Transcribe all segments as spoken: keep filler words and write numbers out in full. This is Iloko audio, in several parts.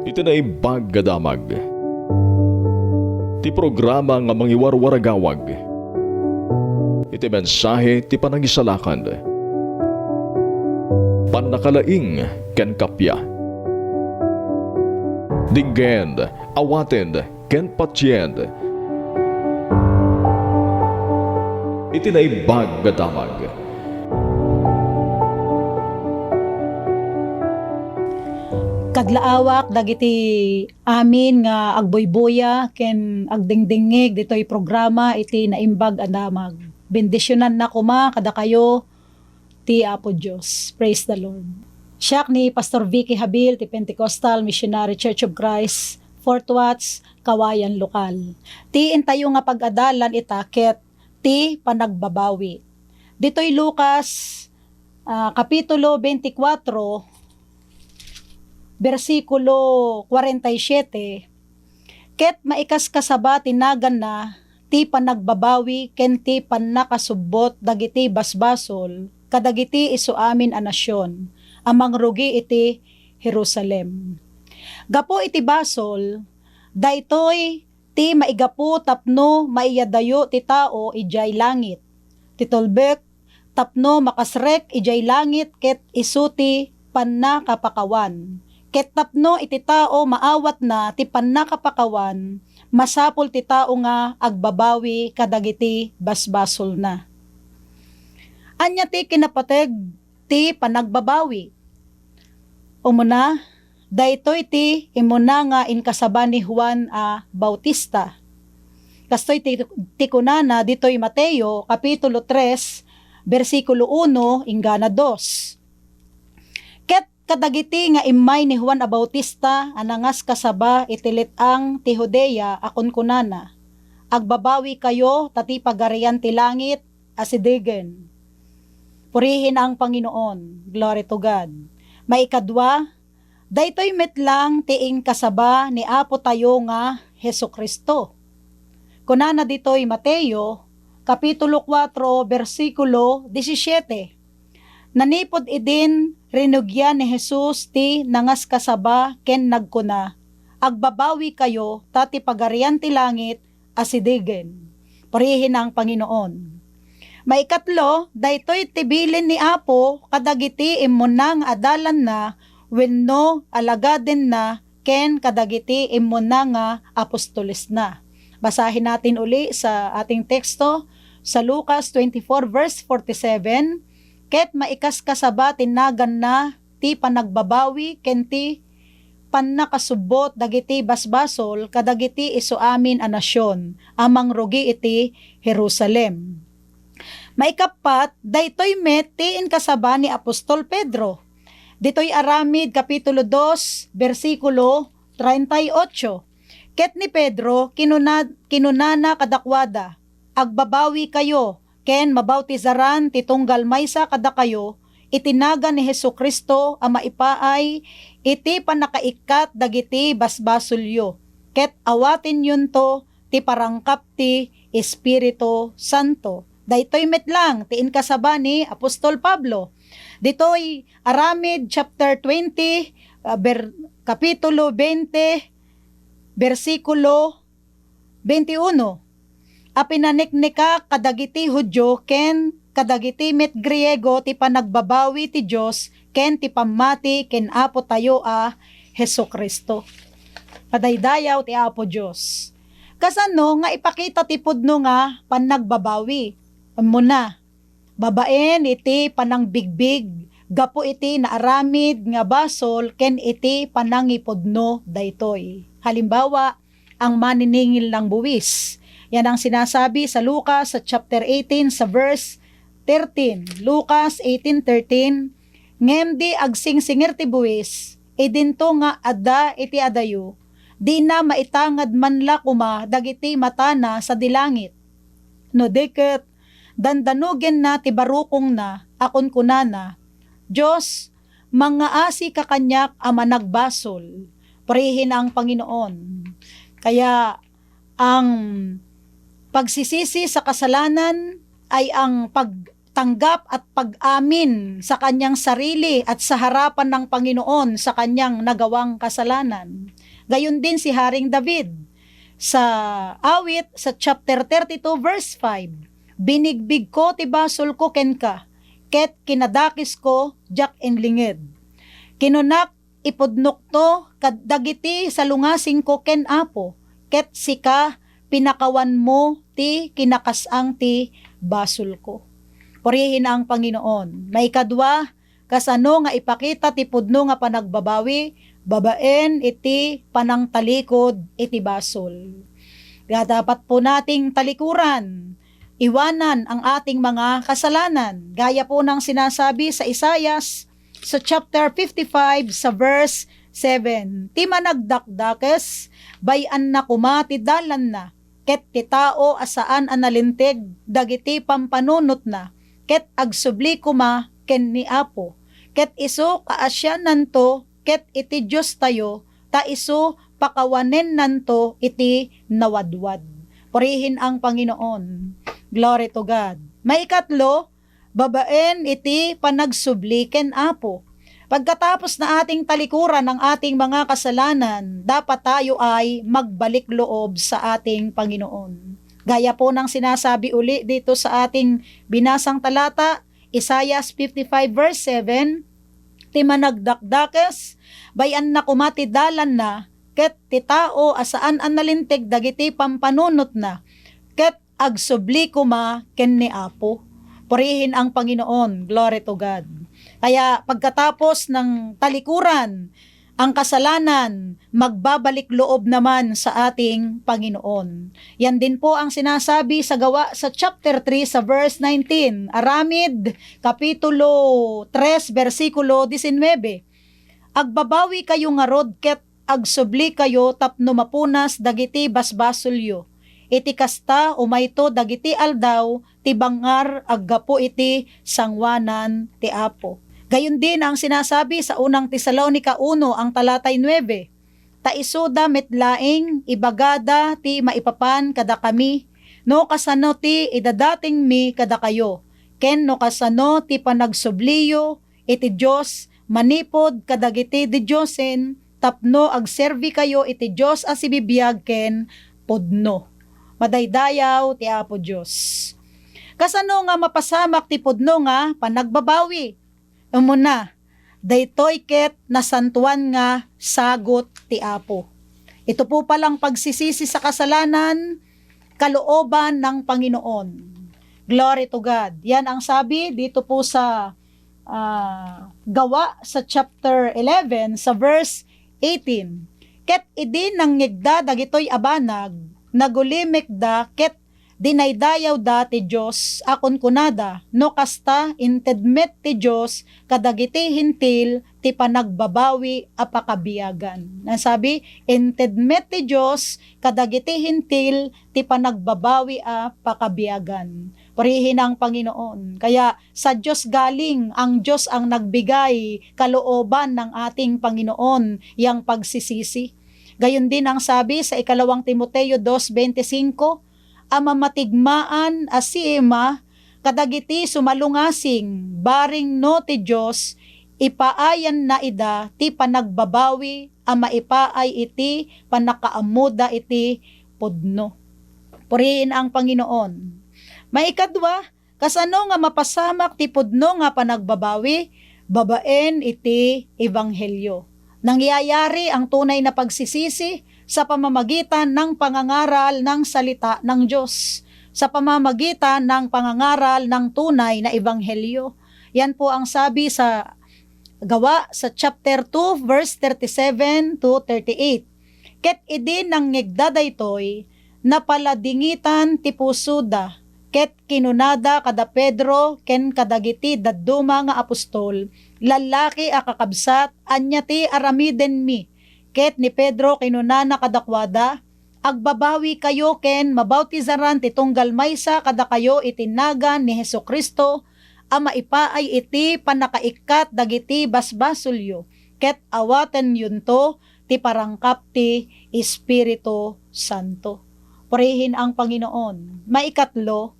Iti Naimbag a Damag, ti programa nga mangiwarwaragawag iti mensahe ti panangisalakan, pannakalaing ken kappia. Dinggen, awaten ken patien iti Naimbag a Damag. Kaglaawak dagiti amin nga agbuybuya ken agdingdingngeg ditoy programa iti Naimbag a Damag. Bendisionanna koma kadakayo ti Apo Dios. Praise the Lord. Siak ni Pastor Vicky Habil ti Pentecostal Missionary Church of Christ, Fort Watts, Cauayan Local. Ti intayo nga pag-adalan ita ket ti panagbabawi. Ditoy Lucas, ah, Kapitulo twenty-four, bersikulo kwarenta y siete, ket maikaskasaba ti naganna ti panagbabawi ken ti pannakasubbot dagiti basbasol kadagiti isu amin a nasion a mangrugi iti Jerusalem. Gapu iti basol, daytoy ti maigapu tapno maiyadayo ti tao idiay langit. Ti tulbek, tapno makasrek idiay langit ket isu ti pannakapakawan. Ket tapno iti tao maawatna ti pannakapakawan, masapul ti tao nga agbabawi kadagiti basbasolna. Ania ti kinapateg ti panagbabawi? Umuna, daytoy ti immuna nga inkasaba ni Juan a Bautista. Kastoy ti, ti kunana ditoy Mateo, Kapitulo tres, bersikulo uno inggana dos. Ket kadagiti nga immay ni Juan a Bautista a nangaskasaba iti let-ang ti Judea a kunkunana, "Agbabawikayo ta ti Pagarian ti Langit asidegen." Purihin ang Panginoon. Glory to God. Maikadua, daytoy met lang ti inkasaba ni Apo tayo nga Jesu-Cristo. Kunana ditoy Mateo, Kapitulo kuatro, bersikulo disisiete, "Nanipud idin, rinugian ni Jesus ti nangaskasaba ken nagkuna, 'Agbabawikayo ta ti Pagarian ti langit asidegen.'" Purihin ang Panginoon. Maikatlo, daytoy ti bilin ni Apo kadagiti immuna nga adalanna wenno alagadenna ken kadagiti immuna nga apostolesna. Basahin natin uli sa ating teksto sa Lucas twenty-four verse forty-seven, "Ket maikaskasaba ti naganna ti panagbabawi ken ti pannakasubbot dagiti basbasol kadagiti isu amin a nasion a mangrugi iti Jerusalem." Maikappat, daytoy met ti inkasaba ni apostol Pedro. Ditoy Aramid, Kapitulo dos, bersikulo treinta y ocho. Ket ni Pedro, kinuna-, kinunana kadakuada, "Agbabawikayo, ken mabautisaran ti tunggal maysa kadakayo iti nagan ni Jesu-Cristo a maipaay iti pannakaikkat dagiti basbasolyo, ket awatenyonto ti parangkap ti Espiritu Santo." Daytoy met lang ti inkasaba ni apostol Pablo. Ditoy Aramid chapter twenty, ah, ber-, kapitulo twenty, bersikulo twenty-uno, a pinanekneka kadagiti Judio ken kadagiti met Griego ti panagbabawi ti Dios ken ti pammati ken Apo tayo a Jesu-Cristo. Madaydayaw ti Apo Dios. Kasano nga ipakita ti pudno nga panagbabawi? Ammona, babaen iti panangbigbig gapu iti naaramid nga basol ken iti panangipudno daytoy. Halimbawa, ang maniningil ng buwis. Yan ang sinasabi sa Lucas sa chapter eighteen sa verse thirteen. Lucas eighteen thirteen, "Ngem di agsingsingir ti buwis, idinto nga adda iti adayo, dina maitangad man la koma dagiti matana sadi langit. No di ket, dandanogenna ti barukongna a kunkunana, 'Dios, mangngaasika kaniak a managbasol.'" Purihin ang Panginoon. Kaya ang pagsisisi sa kasalanan ay ang pag-, tanggap at pag-amin sa kanyang sarili at sa harapan ng Panginoon sa kanyang nagawang kasalanan. Gayon din si Haring David. Sa Awit, sa chapter thirty-two, verse five, "Binigbigko ti basolko kenka, ket kinadakisko diak inlinged. Kinunak, ipudnokto kad dagiti salungasingko ken Apo, ket sika, pinakawanmo ti kinakas-ang ti basolko." Purihin ang Panginoon. Maikadua, kasano nga ipakita ti pudno nga panagbabawi? Babaen iti panangtalikod iti basol. Kaya dapat po nating talikuran, iwanan ang ating mga kasalanan. Gaya po ng sinasabi sa Isaias, sa chapter fifty-five, sa verse seven, "Ti managdakdakes, bay-anna koma ti dalanna, ket ti tao a saan a nalinteg dagiti pampanunotna, ket agsubli koma ken ni Apo, ket isu kaasiananto ket iti Diostayo, ta isu pakawanennanto iti nawadwad." Purihin ang Panginoon. Glory to God. Maikatlo, babaen iti panagsubli ken Apo. Pagkatapos na ating talikuran ang ating mga kasalanan, dapat tayo ay magbalik loob sa ating Panginoon. Gaya po ng sinasabi uli dito sa ating binasang talata, Isaias fifty-five verse seven, "Ti managdakdakes, bay-anna koma ti dalanna, ket ti tao a saan a nalinteg dagiti pampanunotna, ket agsubli koma ken ni Apo." Purihin ang Panginoon. Glory to God. Kaya pagkatapos ng talikuran ang kasalanan, magbabalik loob naman sa ating Panginoon. Yan din po ang sinasabi sa Gawa sa chapter three sa verse nineteen, Aramid, kapitulo tres, bersikulo disinnuebe. "Agbabawi kayo ngarud ket agsubli kayo tapno mapunas dagiti basbasolyo. Iti kasta, umayto dagiti aldaw ti bangar aggapu iti sanguanan ti Apo." Gayon din ang sinasabi sa unang Tesalonica uno, ang talatay nuebe, "Ta isuda met laeng ibagada ti maipapan kadakami, no kasano ti idadatingmi kadakayo, ken no kasano ti panagsubliyo iti Dios manipud kadagiti didiosen, tapno agserbi kayo iti Dios a sibibiag ken pudno." Madaydayaw ti Apo Dios. Kasano nga mapasamak ti pudno nga panagbabawi? Umuna, daytoy ket nasantoan nga sagut ti Apo. Ito po palang pagsisisi sa kasalanan, kalooban ng Panginoon. Glory to God. Yan ang sabi dito po sa, ah, Gawa sa chapter eleven, sa verse eighteen. "Ket idi nangngegda dagitoy a banag, nagulimekda ket dinaydayawda ti Dios a kunkunada, no kasta, inted met ti Dios kadagiti Hentil ti panagbabawi a pakabiagan." Nasabi, "Inted met ti Dios kadagiti Hentil ti panagbabawi a pakabiagan." Purihin ang Panginoon. Kaya sa Dios galing, ang Dios ang nagbigay kalooban ng ating Panginoon yang pagsisisi. Gayon din ang sabi sa ikalawang Timoteo dos veinticinco, "A mamatigmaan a siima kadagiti sumalungasing, bareng no ti Dios, ipaayanna ida ti panagbabawi a maipaay iti pannakaammoda iti pudno." Purihin ang Panginoon. Maikadua, kasano nga mapasamak ti pudno nga panagbabawi? Babaen iti ebanghelio. Nangyayari ang tunay na pagsisisi sa pamamagitan ng pangangaral ng salita ng Diyos, sa pamamagitan ng pangangaral ng tunay na ebanghelyo. Yan po ang sabi sa Gawa sa chapter two, verse thirty-seven to thirty-eight. Ket idi nangngegda daytoy, napaladingitan ti pusoda, ket kinunada kada Pedro ken kadagiti dadduma nga apostol, "Lallaki a kakabsat, ania ti aramidenmi?" Ket ni Pedro kinunana kadakuada, "Agbabawi kayo ken mabautisaran ti tunggal maysa kadakayo iti nagan ni Jesu-Cristo a maipaay iti pannakaikkat dagiti basbasolyo, ket awatenyonto ti parangkap ti Espiritu Santo." Purihin ang Panginoon. Maikatlo,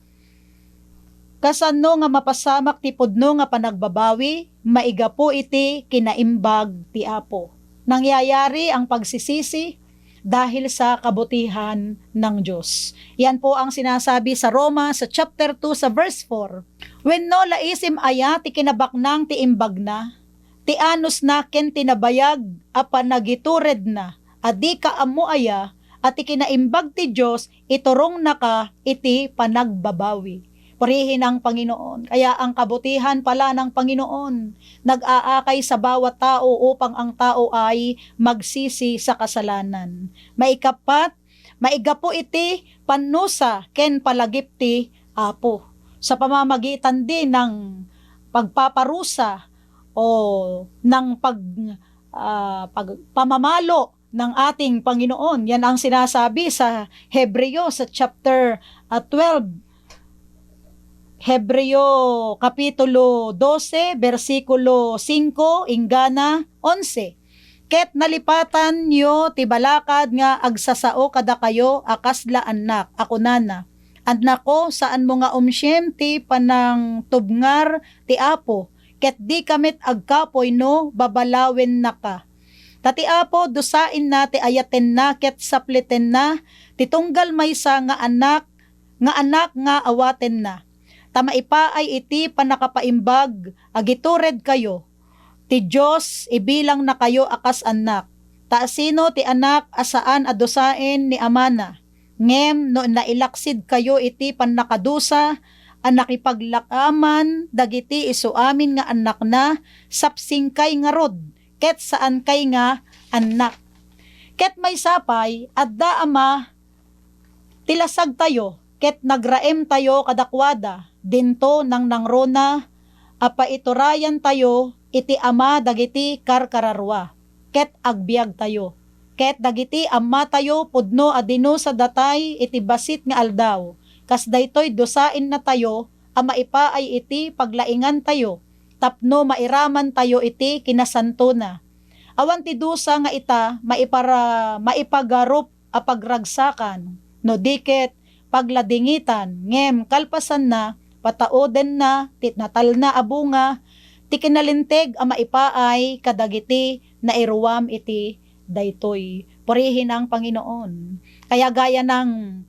Kasano nga mapasamak ti pudno nga panagbabawi? Maigapu iti kinaimbag ti Apo. Nangyayari ang pagsisisi dahil sa kabutihan ng Diyos. Yan po ang sinasabi sa Roma sa chapter two sa verse four. Wenno laisim aya ti kinabaknang ti imbagna? Ti anusna ken ti nabayag a panagituredna a dika ammo aya a ti kinaimbag ti Dios iturongnaka iti panagbabawi. Purihin ang Panginoon. Kaya ang kabutihan pala ng Panginoon nag-aakay sa bawat tao upang ang tao ay magsisi sa kasalanan. Maikapat, maigapu iti pannusa ken palagip ti Apo. Sa pamamagitan din ng pagpaparusa o ng pag-, ah, pag-, pamamalo ng ating Panginoon. Yan ang sinasabi sa Hebreo sa chapter, ah, twelve. Hebreo kapitulo dose, bersikulo singko inggana onse. Ket nalipatanyo ti balakad nga agsasao kadakayo a kasla annak, a kunana, "Annakko, saanmo nga umsiem ti panangtubngar ti Apo, ket dika met agkapuy no babalawennaka." Ta ti Apo, dusaenna ti ayatenna ket saplitenna ti tunggal maysa nga anak, nga anak nga awatenna. Ta maipaay iti pannakapaimbag, agituredkayo. Ti Dios, ibilangnakayo a kas annak. Ta asino ti anak a saan a dusaen ni amana? Ngem no nailaksidkayo iti pannakadusa a nakipaglakaman dagiti isu amin nga annakna, sapsingkay ngarud, ket saankay nga annak. Ket maysa pay, adda ama ti lasagtayo, ket nagraemtayo kadakuada, dinto nangnangruna a paiturayantayo iti ama dagiti karkararua, ket agbiagtayo. Ket dagiti ammatayo pudno a dinusadatay iti bassit nga aldaw, kas daytoy dusaennatayo a maipaay iti paglaingantayo tapno mairamantayo iti kinasantona. Awan ti dusa nga ita maipara-, maipagarup a pagragsakan, no di ket pagladingitan, ngem kalpasanna, pataodenna ti natalna a bunga ti kinalinteg a maipaay kadagiti nairuam iti daytoy. Purihin ang Panginoon. Kaya gaya ng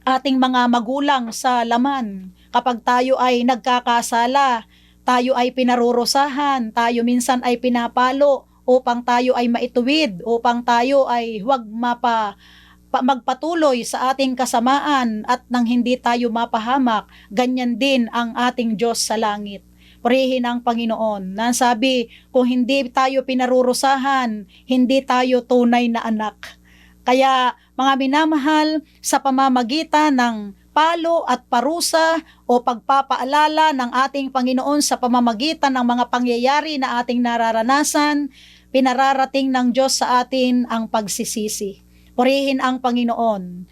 ating mga magulang sa laman, kapag tayo ay nagkakasala, tayo ay pinarurusahan, tayo minsan ay pinapalo upang tayo ay maituwid, upang tayo ay huwag mapa-, pa-, magpatuloy sa ating kasamaan at nang hindi tayo mapahamak, ganyan din ang ating Diyos sa langit. Purihin ang Panginoon. Nasabi, kung hindi tayo pinarurusahan, hindi tayo tunay na anak. Kaya, mga minamahal, sa pamamagitan ng palo at parusa o pagpapaalala ng ating Panginoon sa pamamagitan ng mga pangyayari na ating nararanasan, pinararating ng Diyos sa atin ang pagsisisi. Purihin ang Panginoon.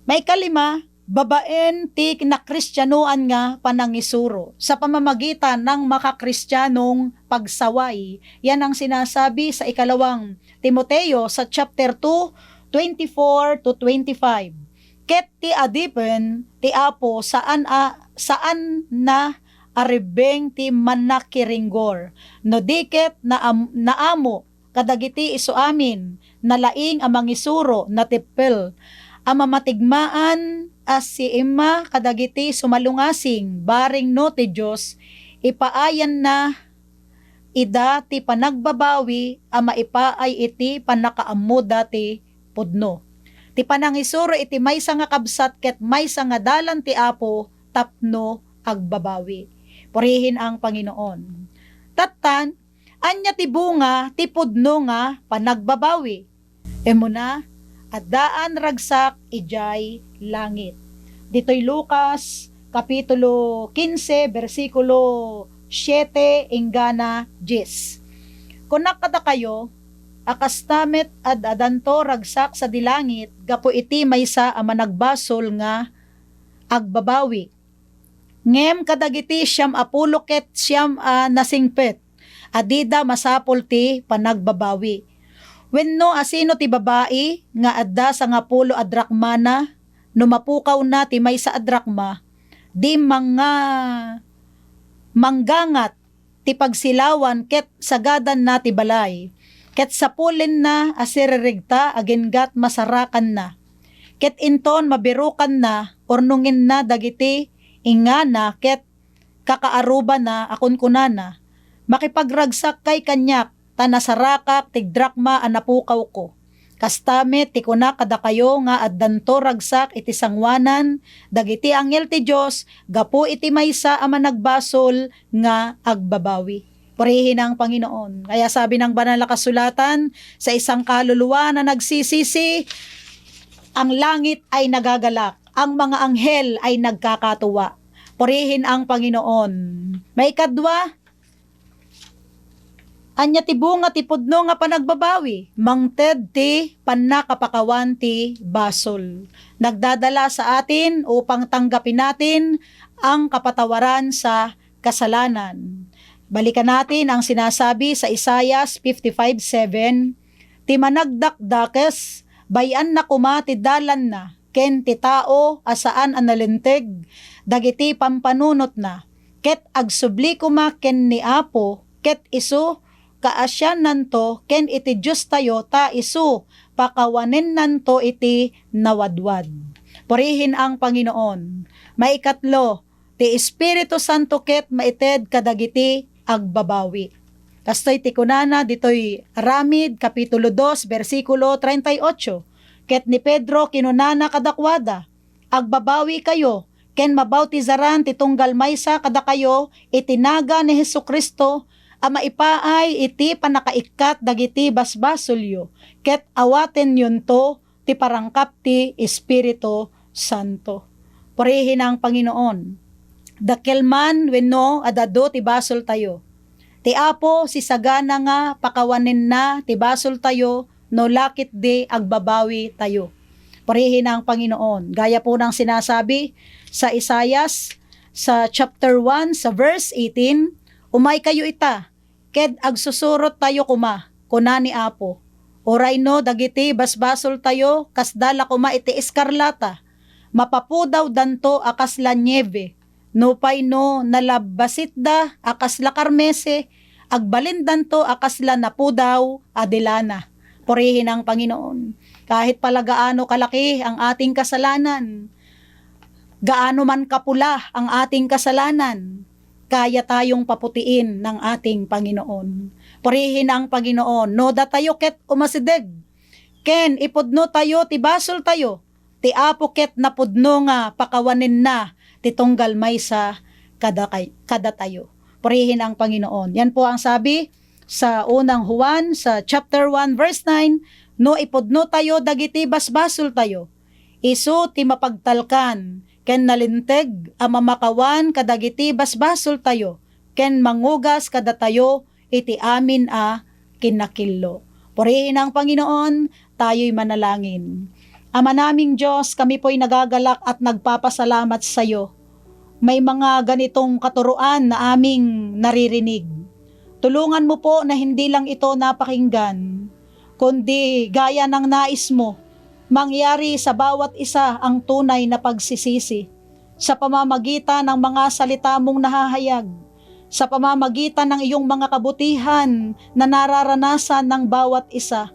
Maikalima, babaen ti nakristianoan nga panangisuro sa pamamagitan ng makakristianong pagsaway. Yan ang sinasabi sa ikalawang Timoteo sa chapter two, twenty-four to twenty-five. Ket ti adipen ti Apo saan a, saan na a rebbeng ti mannakiringgor, no di ket naam-, naamo kadagiti isu amin, nalaing a mangisuro, nateppel, a mamatigmaan a siimma kadagiti sumalungasing, bareng no ti Dios, ipaayanna ida ti panagbabawi a maipaay iti pannakaammoda ti pudno. Ti panangisuro iti maysa nga kabsat ket maysa nga dalan ti Apo tapno agbabawi. Purihin ang Panginoon. Tattan, ania ti bunga ti pudno nga panagbabawi? Immuna, addaan ragsak idiay langit. Ditoy Lucas, kapitulo kinse, bersikulo siete inggana dies. Kunak kadakayo, a kasta met ad-adanto ragsak sadi langit gapu iti maysa a managbasol nga agbabawi. Ngem kadagiti siam a pulo ket siam a nasingpet a dida masapul ti panagbabawi. Wenno asino ti babai nga adda sangapulo a drakmana, no mapukawna ti maysa a drakma, di manga-, manggangat ti pagsilawan ket sagadanna ti balay, ket sapulenna a siriregta aginggat masarakanna, ket inton mabirukanna, urnongenna dagiti ingana ket kakaarubana a kunkunana, "Makipagragsakkay kaniak, ta nasarakak ti drakma a napukawko." Kasta met ti kuna kadakayo nga addanto ragsak iti sangoanan dagiti anghel ti Dios gapu iti maysa a managbasol nga agbabawi. Purihin ang Panginoon. Kaya sabi ng Banal na Kasulatan, sa isang kaluluwa na nagsisisi, ang langit ay nagagalak, ang mga anghel ay nagkakatuwa. Purihin ang Panginoon. Maikadwa, ania ti bunga ti pudno nga panagbabawi? Mangted ti pannakapakawan ti basol. Nagdadala sa atin upang tanggapin natin ang kapatawaran sa kasalanan. Balikan natin ang sinasabi sa Isaias fifty-five seven, "Ti managdakdakes, bay-anna koma ti dalanna, ken ti tao a saan a nalinteg dagiti pampanunotna, ket agsubli koma ken ni Apo, ket isu kaasiannanto ken iti Diostayo, ta isu pakawanennanto iti nawadwad." Purihin ang Panginoon. Maikatlo, ti Espiritu Santo ket maited kadagiti agbabawi. Kastoy ti kunana ditoy Aramid, Kapitulo dos, bersikulo treinta y ocho, ket ni Pedro kinunana kadakuada, "Agbabawikayo, ken mabautisaran ti tunggal maysa kadakayo iti nagan ni Jesu-Cristo a maipaay iti pannakaikkat dagiti basbasolyo, ket awatenyonto ti parangkap ti Espiritu Santo." Purihin ang Panginoon. Dakkel man wenno ad-adu ti basoltayo, ti Apo sisagana nga pakawanenna ti basoltayo no la ketdi agbabawitayo. Purihin ang Panginoon. Gaya po ng sinasabi sa Isaias, sa chapter one, sa verse eighteen, "Umaykayo ita, ket agsusurottayo koma," kuna ni Apo. Uray no dagiti basbasoltayo kasda la koma iti eskarlata, mapapudawdanto a kasla niebe, nupay no nalabbasitda a kasla karmese, agbalindanto a kasla napudaw a di lana. Purihin ang Panginoon. Kahit pala gaano kalaki ang ating kasalanan, gaano man kapula ang ating kasalanan, kaya tayong paputiin ng ating Panginoon. Purihin ang Panginoon. No datayo ket umasideg, ken ipudnotayo ti basoltayo, ti Apo ket napudno nga pakawanenna ti tunggal maysa kada kay-, kadatayo. Purihin ang Panginoon. Yan po ang sabi sa unang Juan, sa chapter one, verse nine, "No ipudnotayo dagiti basbasoltayo, isu ti mapagtalkan ken nalinteg a mamakawan kadagiti basbasoltayo ken mangugas kadatayo iti amin a kinakillo." Purihin ang Panginoon, tayo'y manalangin. Ama naming Diyos, kami po'y nagagalak at nagpapasalamat sa'yo. May mga ganitong katuroan na aming naririnig. Tulungan mo po na hindi lang ito napakinggan, kundi gaya ng nais mo, mangyari sa bawat isa ang tunay na pagsisisi sa pamamagitan ng mga salita mong nahahayag, sa pamamagitan ng iyong mga kabutihan na nararanasan ng bawat isa.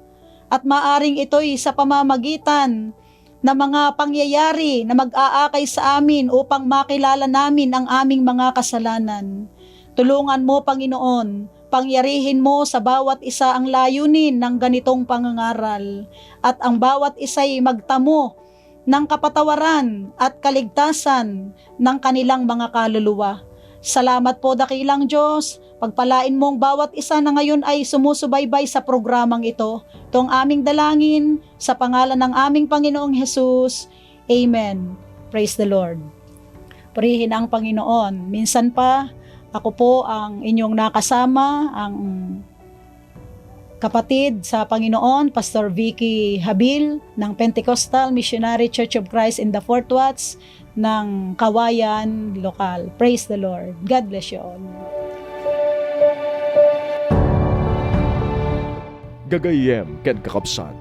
At maaring ito'y sa pamamagitan ng mga pangyayari na mag-aakay sa amin upang makilala namin ang aming mga kasalanan. Tulungan mo, Panginoon, pangyarihin mo sa bawat isa ang layunin ng ganitong pangangaral, at ang bawat isa'y magtamo ng kapatawaran at kaligtasan ng kanilang mga kaluluwa. Salamat po, dakilang Diyos. Pagpalain mo ang bawat isa na ngayon ay sumusubaybay sa programang ito. Ito ang aming dalangin sa pangalan ng aming Panginoong Jesus. Amen. Praise the Lord. Purihin ang Panginoon. Minsan pa, ako po ang inyong nakasama, ang kapatid sa Panginoon, Pastor Vicky Habil ng Pentecostal Missionary Church of Christ in the Fourth Watch ng Kawayan Lokal. Praise the Lord. God bless you all. Gagayyem ken kakabsat,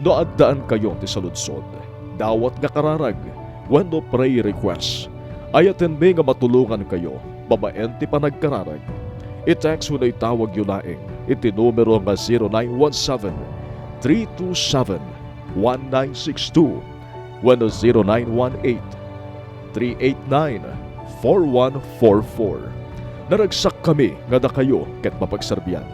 no addaan kayo ti saludsod, dawat nga kararag, wenno prayer request, Ayatenmi nga matulongankayo babaen ti panagkararag. I-text wenno itawagyo laeng iti numero nga zero nine one seven, three two seven, one nine six two wenno zero nine one eight, three eight nine, four one four four. Naragsakkami nga dakayo ket mapagserbian.